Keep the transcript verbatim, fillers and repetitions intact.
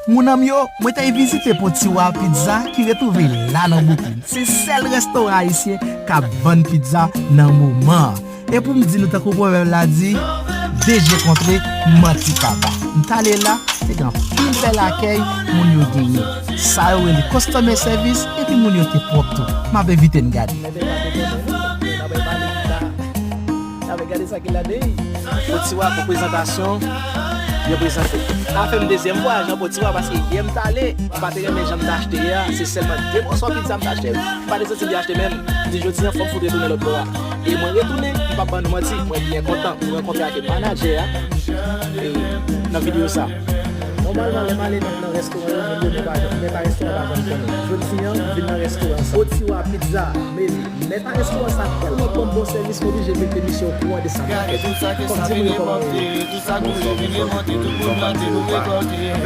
Moun an m yo, mwen t al vizite Potiwa Pizza ki retwouve la nan Bouklin. Se sèl restoran ayisyen k ap vann pizza nan moman an. E pou m di nou tankou pwovèb la di, de je kontre, manti kaba. M t ale la, te gen anpil bèl akèy moun yo genyen. Sa yo rele customer service, epi moun yo te pwòp tou. M ap envite n gade. Gade sa ki la de. Potiwa pou prezantasyon, yo prezante. Sa fè m dezyèm vwayaj nan Potiwa paske yè m t ale, m pa te renmen jan m t achte a, se sèlman de mòso pizza m t achte, m pa te santi m byen achte menm. M di jodi a fò m fout retounen lòt bò a. E mwen retounen, m p ap ban nou manti, mwen byen kontan. M rankontre ak manadjè a e nan videyo sa. Nòmalman, lè m ale nan, nan restoran yo, moun yo, mèt a, mèt a restoran pa janm konnen. Jodi a, m vin nan restoran sa. Potiwa Pizza, Meli. Mèt a restoran sa tèlman ban m bon sèvis, m oblije mete misye okouran de sa m ap fè. Fò m di moun yo kòman yo ye. Bonswa, bonswa, bonswa tout moun. Jan w pa di yo pa, anfèt,